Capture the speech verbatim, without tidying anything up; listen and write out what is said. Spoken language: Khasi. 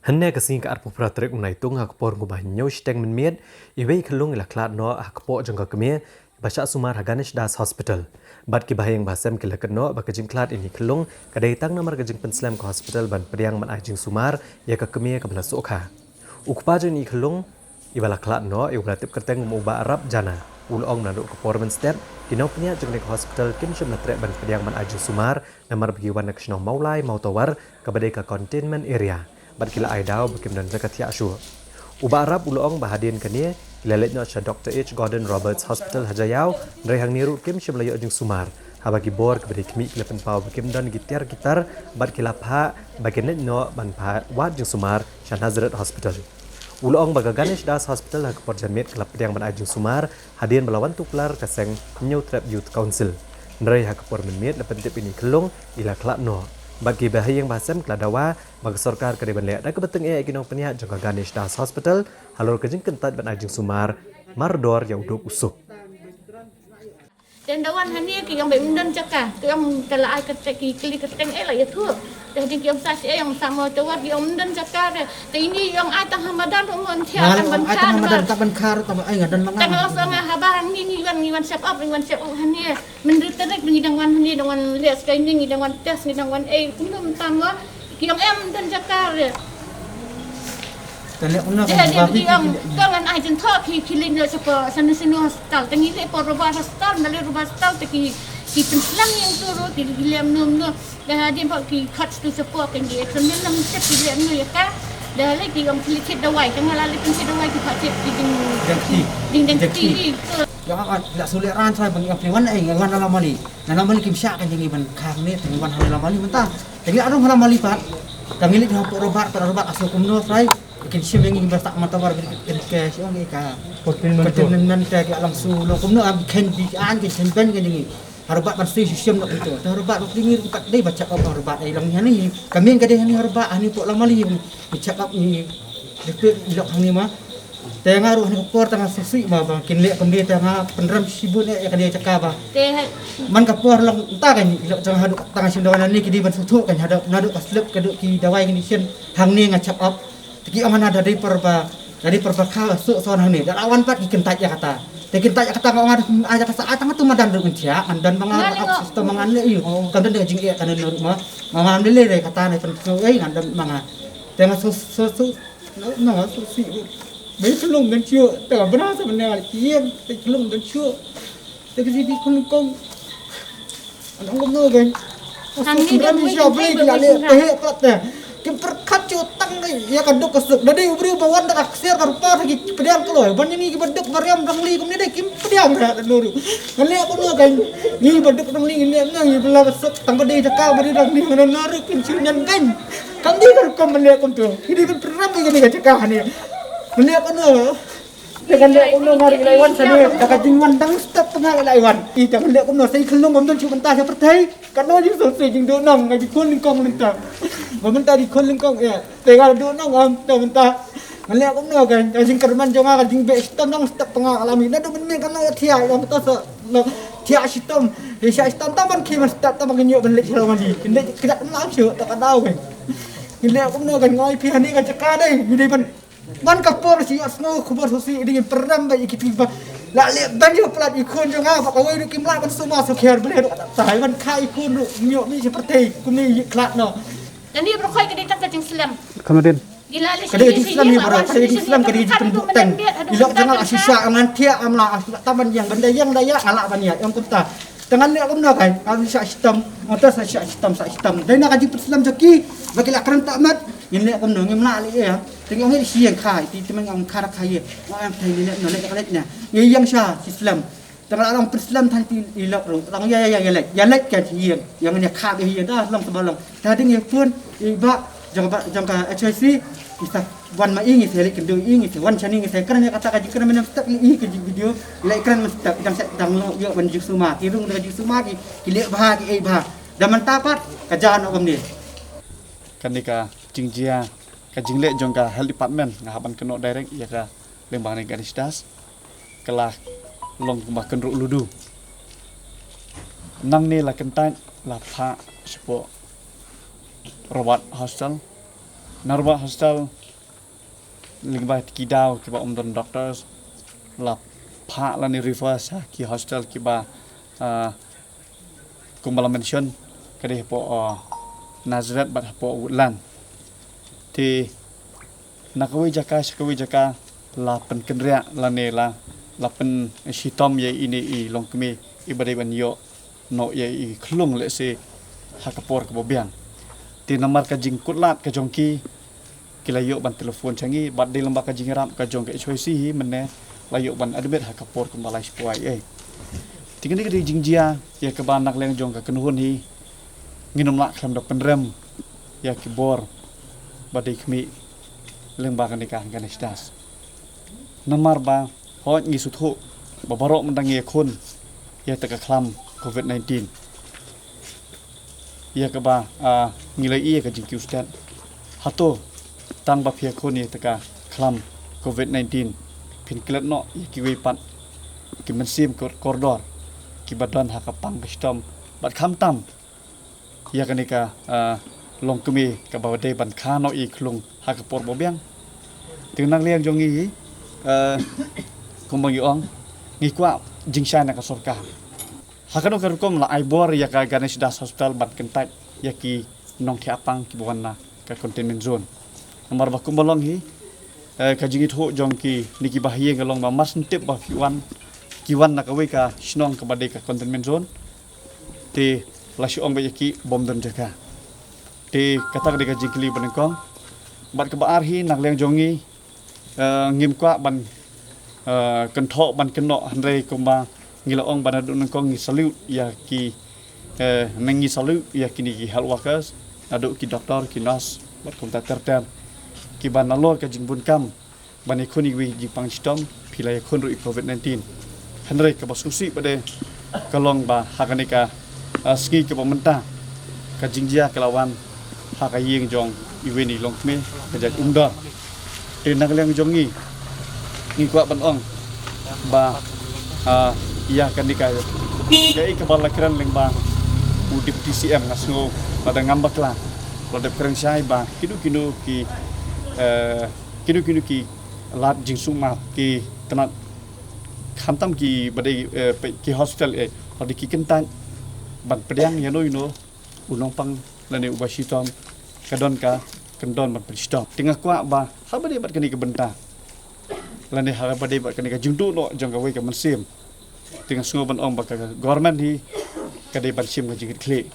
Hynne ka sngi ka arphew phra tarik u Naitung ha ka por kumba hynñiew shiteng mynmiet, iwei i khyllung i la khlad noh ha ka kpoh jong ka kmie ba shah sumar ha Ganesh Das Hospital. Bad ki bahaïing bahasem ki la kynnoh ba ka jingkhlad ïa i khyllung ka dei tang namar ka jingpynslem ka hospital ban pdiang ban ai jingsumar ïa ka kmie kaba la sukha. U kpa jong i khyllung iba la khlad noh, iba la tip kyrteng kum u Bah Rap Jana, u la ong naduh ka por mynstep ki nongpynïaid jong kane ka hospital kim shym la treh ban pdiang ban ai jingsumar namar ba ki wan na ka shnong Mawlai Mawtawar kaba dei ka containment area, bad ki la ai daw ba kim don jaka thiah shuh. U Bah Rap u la ong ba hadien kane ki la leit noh sha Doctor H Gordon Roberts Hospital ha Jaïaw, hynrei hangne ruh kim shym la ïoh jingsumar. Haba ki bor kaba dei khmih ki la pynpaw ba kim don ki tiar ki tar, bad ki la phah ba kin leit noh ban phah wad jingsumar sha Nazareth Hospital. U la ong ba ka Ganesh Das Hospital ha ka por janmiet ka la pdiang ban ai jingsumar hadien ba la wan tuklar ka seng Hynñiewtrep Youth Council. Hynrei ha ka por mynmiet la pyntip ïa i khyllung i la khlad noh. Bad ki bahaïing bahasem ki la dawa ba ka sorkar ka dei ban leh da kaba tyngeh ïa ki nongpynïaid jong ka Ganesh Das Hospital halor ka jingkyntait ban ai jingsumar mardor ïa u duk u suk. Te ynda wan hangne ki ong ba ym don jaka, ki ong ka la ai kyrteng, ki kylli kyrteng eh la ïathuh. Te hadien ki ong sa seh, ong sa Mawtawar, ki ong ym don jaka re. Te ine i ong ai tang ha madan ruh mo, ym thiah tang ban kha, tang ha madan, tang ban kha ruh tang ban ai, nga don ma nga. Tang la song nga haba hangne ngi wan, ngi wan check up, ngi wan check up hangne. Mynta tarik ngi dang wan hangne, dang wan leh scanning, ngi dang wan test, ngi dang wan eh, kumno mynta mo. Ki ong em ym don jaka re. Te leh kumno, te hadien ki ong ka ngan ai jingthoh ki, ki leit noh shapoh shano shano hospital. Te ngi leit hapoh Robert Hospital, ngi leit Robert Hospital te ki, ki pynslem ïa uto ruh, ki, ki leh kumno kumno. Te hadien ba ki khot shato shapoh, te ngi examine lang, check ki leh kumno ïa ka. Te leh ki ong ki leit thied dawai, te nga la leit pynthie dawai, ki phah thied ki jing, jingdengti, jingdengti. Ïa nga la shu lehrain sa ba ngi ong phi wan eh, ngi wan na Lamali. Na Lamali kim shah kan jong ngi ban kha hangne, te ngi wan ha Lamali mynta. Te ngi la rung ha Lamali pat. Te ngi leit hapoh Robert, pat Robert asa kumno trai. Kin shim ïa ngi ban sah Mawtawar, kin, kin, kin, shu ong ngi ka containment, containment te ki alam su lo kumno, am kin bi an kin shim ban kin jong ngi. Ha Robert ban shu shim lo kumto. Te ha Robert ruh ngi ruh kat dei ba check up ha Robert, eh, long hangne. Ka meng ka dei hangne ha Robert, hangne hapoh Lamali. Ngi check up ngi, ngi peit i lok hangne ma. Te nga ruh hangne ka por tang nga sngewsih ma ba kin leh kumne, te nga pynrem shibun eh ïa kane ka jaka ba. Te ha- Man ka por long mynta kan i lok jong nga haduh tang nga shim dawai nangne ki dei ban sngewthuh kan, haduh naduh ka slip, haduh ki dawai kine shen hangne nga check up. Te ki ong hana da dei por ba, da dei por ba kha suk son hangne. Da la wan pat ki kyntait ïa kata. Te kyntait ïa kata nga ong nga ai ïa ka sa ai tang hato madan ruh ngan thiah, ngan don ma nga, nga leh, system ma nga leh ïa u. Kam don da jingeh kane ruh ma. Ma nga leh leh kata ne pyn, eh, ngan don ma nga. Te nga shu, shu, shu, nga, nga shu sih. Ba i khyllung ngan shu, te nga bna sa mynne nga leh ïeng, te i khyllung ngan shu. Te ka jingdih khun kong. Nang kumno kan. Nang ni kan wei kan wei kan wei kan. Kim pyrkhat shuh tang ïa ka duk ka suk. Da dei u briew ba wan da ka ksiar ka rupa ki pdiang kloi. Ban ngi kiba duk ba riam dang li kumne dei kim pdiang ha da nuru. Ngan leh kumno kan. Ngi ba duk dang li ngi leh ngi ba la ba suk tang ba dei jaka ba dei dang li ngan nuru kin shu nyan kan. Kam dei ka rukom ban leh kumto. Ngi dei ban pyrram ïa kane ka jaka hangne. Ngan leh kumno. Te kan leh kumno nga ruh ngi la wan shane, da ka jingwan dang step tang nga la wan. I te kan leh kumno sa i khyllung bym don shuh bynta sha pyrthei. Katno jingsngewsih jingduh nong nga ji khun lyngkong mynta. Ba mynta ji khun lyngkong ïa. Te nga la duh nong am te mynta. Ngan leh kumno kan, ka jingkyrmen jong nga ka jingbeh shitom dang step tang nga la mih. Naduh mynmiet katno ïa thiah ïa mynta sa thiah shitom. Ïa shitom tang ban khie ban step tang ban kin ïoh ban leit sha Lamali. Kin leit kjat ym lah shuh ta ka daw kan. Ngan leh kumno kan, nga ai phi hangne ka jaka dei. Ngi dei ban Man ka por shi ïa sngew khubor sngewsih dei ngin pyrram ba ïa kiti ba la leh ban ïa plat i khun jong nga ba kawei ruh kim lah ban sumar sukher ble ruh ta ban kha i khun ruh ñiuh mi shi pyrthei kumne ïa khlad noh. Kane ba khoi ka dei tang ka jingslem. Kham din. Ka dei ka jingslem ïa baroh, ka dei ka jingslem, ka dei ka jingpynbuh teng. I lok jong nga la shisha ngan thiah am la tam ban ïeng ban da ïeng da ïa nga lah ban ïa ong kumta. Te ngan leh kumno kan, ngan shah shitom, ngan ta shah shitom, shah shitom. Dei na ka jingpynslem jong ki ba ki la kren ta mat, ngin leh kumno, ngim lah leh ïa. Te ngi ong ïa shi ïeng khai, te te ngi ong kha ra khai ïa. Ong ïa te ngi leh kumno, leh ka leh na. Ngi ïeng sha shi slem. Te ngan la long pynslem than te i lok ruh. Long ïa ïa ïa leh, ïa leh ka shi ïeng. Ïa ngan ïa kha ïa ïeng ta long sha ba long. Te dei ngi pun i ba jong ba jong ka H I C i sa Wan ma i ngi se leh kynduh i ngi se wan shane ngi se kren ïa kata ka jingkren mynta step i ka jing video leh kren mynta step dang se dang lo ïoh ban jingsumar ki rung da ka jingsumar ki ki leh bha ki ei bha da mynta pat ka jan o kumne. Kane ka jingjia ka jingleh jong ka health department nga hap ban kynnoh direct ïa ka lyngba ne ka Ganesh Das. Ka la long kumba kynruh ludu. Nangne la kyntait la phah shapoh Robert Hostel. Narbah Hospital, lyngba ki daw kiba ym don doctors, la phah lane refer sha ki hospital kiba, ah, kumba la mention, ka dei hapoh, ah, Nazareth bad hapoh Woodland. Te na kawei jaka sha kawei jaka la pynkynriah lane la, la pynshitom ïa ine i longkmie iba dei ban ïoh noh ïa i khlung lehse ha ka por kaba biang. Te namar ka jingkutlad ka jong ki, ki la ïoh ban telephone sha ngi, bad dei lyngba ka jingïarap ka jong ka H Y C hi mynne la ïoh ban admit ha ka por kumba lai spah ei. Te kane ka dei jingjia ïa kaba na liang jong ka kynhun hi ngin ym lah khlem da pynrem ïa ki bor ba dei khmih lyngba kane ka Ganesh Das. Namar ba hooid ngi sngewthuh ba baroh mynta ngi ïakhun ïa kata ka khlam covid nineteen. Ïa kaba, ah, ngi la ïohi ïa ka jingkiew stet. Hato tang ba phi ïakhun ïa kata ka khlam covid nineteen, phin klet noh ïa kiwei pat ki mynsiem kor-, kordor kiba don ha ka pang ka shitom bad khamtam ïa kane ka, ah, longkmie kaba dei ban kha noh i khlung ha ka por ba biang. Te na liang jong ngi hi, ah, kumba ngi ong, ngi kwah jingshai na ka sorkar. Ha kano ka rukom la ai bor ïa ka Ganesh Das Hospital ban kyntait ïa ki nongthiah pang kiba wan na ka containment zone. Namar ba kumba long hi, eh, ka jingithuh jong kine kiba ha ïing ka long ba mar shen tip ba phi wan, ki wan na kawei ka shnong kaba dei ka containment zone, te la shu ong ba ïa ki bym don jaka. Te kata ka dei ka jingkylli ba nyngkong. Bad kaba ar hi na liang jong ngi, eh, ngim kwah ban, eh, kynthoh ban kynnoh, hynrei kumba ngi la ong ba naduh nyngkong ngi salute ïa ki, eh, ngi salute ïa kine ki health workers, naduh ki doctor, ki nurse bad kumta ter ter kiba nalor ka jingbun kam ban ïakhun ïa kiwei ki jingpang shitom, phi la ïakhun ruh ïa covid nineteen. Hynrei kaba sngewsih pat de ka long ba ha kane ka, ah, sngi kaba mynta ka jingjia ka la wan ha ka ïing jong iwei na i longkmie ka jait Umdor. Te na liang jong ngi, ngi kwah ban ong ba, ah, ïa kane ka, kaei kaba la kren lyngba u Deputy C M, nga sngew lada ngam bakla la dep kren shai ba kino kino ki, eh, kino kino ki lad jingsumar, ki tnat, khamtam kiba dei, eh, pe-, ki hospital, eh, lada ki kyntait ban pdiang ïano ïano u nongpang lane uba shitom, ka don ka kyndon ban pynshitom. Te nga kwah ba haba dei bad kane ka bynta lane haba dei bad kane ka jingduh noh jong kawei ka mynsiem, te nga sngew ban ong ba ka government hi ka dei ban shim ka jingkitkhlieh.